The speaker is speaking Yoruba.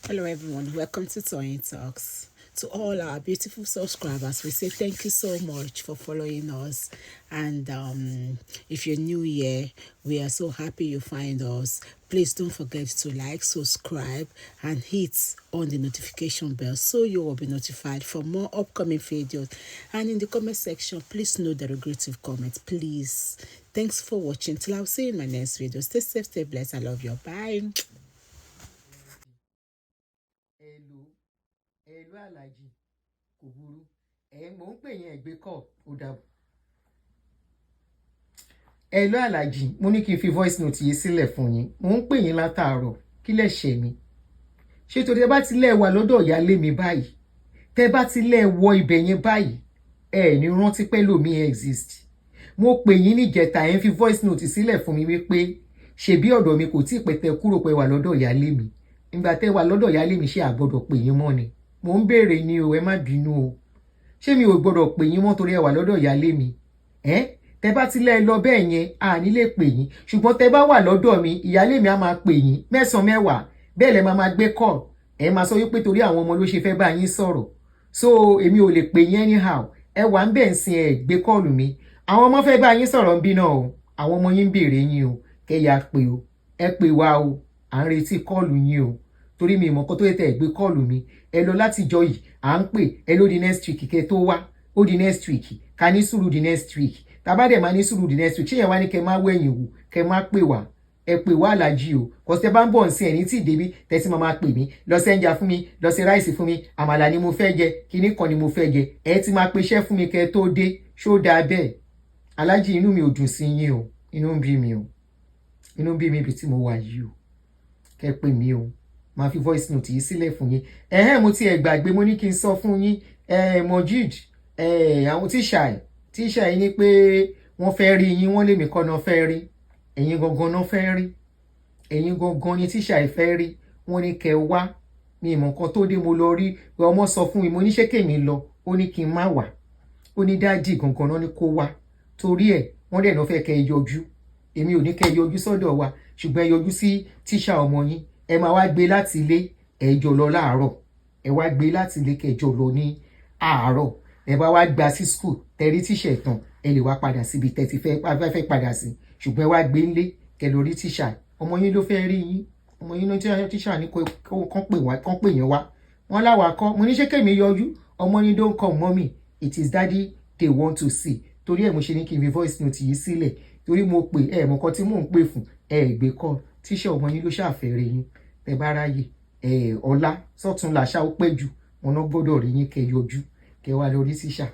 Hello everyone, welcome to Toyeen Talks. To all our beautiful subscribers, we say thank you so much for following us. And if you're new here, we are so happy you find us. Please don't forget to like, subscribe, and hit on the notification bell so you will be notified for more upcoming videos. And in the comment section, please note the regrettive comment, please. Thanks for watching. Till I'll see you in my next video. Stay safe, stay blessed. I love you. Bye. Hello, hello, Alhaji. Kò burú. Ẹ mò ń pè yẹn, ẹgbẹ́ kọ̀ ó dàbọ̀. Hello, Alhaji. Mo ní kí n fi voice note yìí sílẹ̀ fún yín. Mò ń pè yín látàárọ̀. Kí lẹ ṣe mi? Ṣé torí ẹ bá ti lẹ́ wà lọ́dọ̀ ìyáálé mi báyìí, tẹ́ bá ti lẹ́ wọ ibẹ̀ yẹn báyìí, ẹ ní rántí pé lómi exist? Mo pè yín níjẹta, ẹ ń fi voice note sílẹ̀ fún mi wípé ṣebí ọ̀dọ̀ mi kò tí ì pẹ́ tẹ́ kúrò pé wà lọ́dọ̀ ìyáálé mi. Ìgbà tẹ́ wà lọ́dọ̀ ìyáálé mi, ṣé a gbọ́dọ̀ pè yín mọ́ ni? Mò ń béèrè ni o, ẹ má bínú o. Ṣé mi ò gbọ́dọ̀ pè yín mọ́ torí ẹ wà lọ́dọ̀ ìyáálé mi? Ẹ tẹ́ bá ti lẹ́ lọ bẹ́ẹ̀ yẹn, a ní lè pè yín, ṣùgbọ́n tẹ́ bá wà lọ́dọ̀ mi, ìyáálé mi á máa pè yín mẹ́sàn-án mẹ́wàá. Bẹ́ẹ̀ lẹ máa máa gbé call. Ẹ máa sọ wípé torí àwọn ọmọ ló ṣe fẹ́ bá yín sọ̀rọ̀, so èmi ò lè pè yín anyhow. Ẹ wà ń bẹ̀ ń sin, ẹ gbé call mi. Àwọn ọmọ fẹ́ bá yín sọ̀rọ̀ ń bí náà o. Àwọn ọmọ yín ń béèrè yín o. Kẹ́yà pé o, ẹ pè wá o. À ń retí call yín o, torí mi ìmọ̀ kan tó yẹ tẹ́ ẹ gbé call mi. Ẹ lọ látijọ́ yìí, à ń pè ẹ ló di next week kẹ́ tó wá. Ó di next week, ká ní sùúrù di next week. Tàbá dẹ̀ máa ní sùúrù di next week, ṣé yẹn wá ní kẹ́ má wẹ̀yìn wò, kẹ́ má pè wá? Ẹ pè wá, Aláàjì o. Kò sí tẹ́ bá ń bọ̀ nsìn, ẹ̀ ní tí ì débi tẹ́sí máa pè mí, lọ sẹ́ńjà fún mi, lọ sí rice fún mi, àmàlà ni mo fẹ́ jẹ, kinní kan ni mo fẹ́ jẹ. Ẹ ti máa peṣẹ́ fún mi kẹ́ tó dé. Ṣó dáa bẹ́ẹ̀, Aláàjì? Inú mi ò dùn sí yín o. Inú ń bí mi o, inú ń bí mi ibi tí mo wà yìí o. Kẹ́ pè mí o. Máa fi voice note yìí sílẹ̀ fún yín. Ẹ̀hẹ́n, mo ti ẹ̀ gbàgbé, mo ní kí n sọ fún yín. Ẹ̀ Mojid, ẹ̀ àwọn tíṣà ẹ̀ tíṣà yìí ní pé wọ́n fẹ́ rí yín. Wọ́n lèmi kọ́ náà fẹ́ rí, ẹ̀yin gangan náà fẹ́ rí. Ẹ̀yin gangan ni tíṣà ẹ̀ fẹ́ rí. Wọ́n ní kẹ́ wá. Mi ìmọ̀ nǹkan tó dé. Mo lọ rí ọmọ sọ fún mi. Mo ní ṣé kèmí lọ? Ó ní kí n má wà. Ó ní daddy gangan náà ní kó wá. Torí ẹ̀ wọ́n dẹ̀ náà fẹ́ kẹ́ ẹ yọjú. Èmi ò ní kẹ́ ẹ yọjú sọ́dọ̀ wa, ṣùgbọ́n ẹ yọjú sí tíṣà ọmọ yín. Ẹ máa wá gbé láti ilé, ẹ jọ lọ láàárọ̀. Ẹ wá gbé láti ilé, kẹ́ jọ lọ ní àárọ̀. Ẹ bá wá gba sí school, tẹ rí tíṣà tán, ẹ lè wá padà síbi tẹ ti fẹ́ fẹ́ padà sí, ṣùgbọ́n ẹ wá gbé ńlé, kẹ́ lọ rí tíṣà. Ọmọ yín ló fẹ́ rí yín. Ọmọ yín ló tíṣà ní kán pè wá, kán pè yín wá. Wọ́n láwa kọ́. Mo ní ṣé kèmí yọjú? Ọmọ ní, "Don't come, mommy, it is daddy they want to see." Torí ẹ̀ mo ṣe ní kí n fi voice note yìí sílẹ̀, torí mo pè ẹ mọ̀ kan tí mò ń pè fún ẹ gbé kọ́. Tíṣà ọmọ yín ló ṣàfẹ́rẹ́ yín. Tẹ bá ráyè ẹ, ọ̀la sọ́tún làṣà, ó pẹ́ jù, wọn náà gbọ́dọ̀ rí yín. Kẹ́ yọjú, kẹ́ wá lórí tíṣà.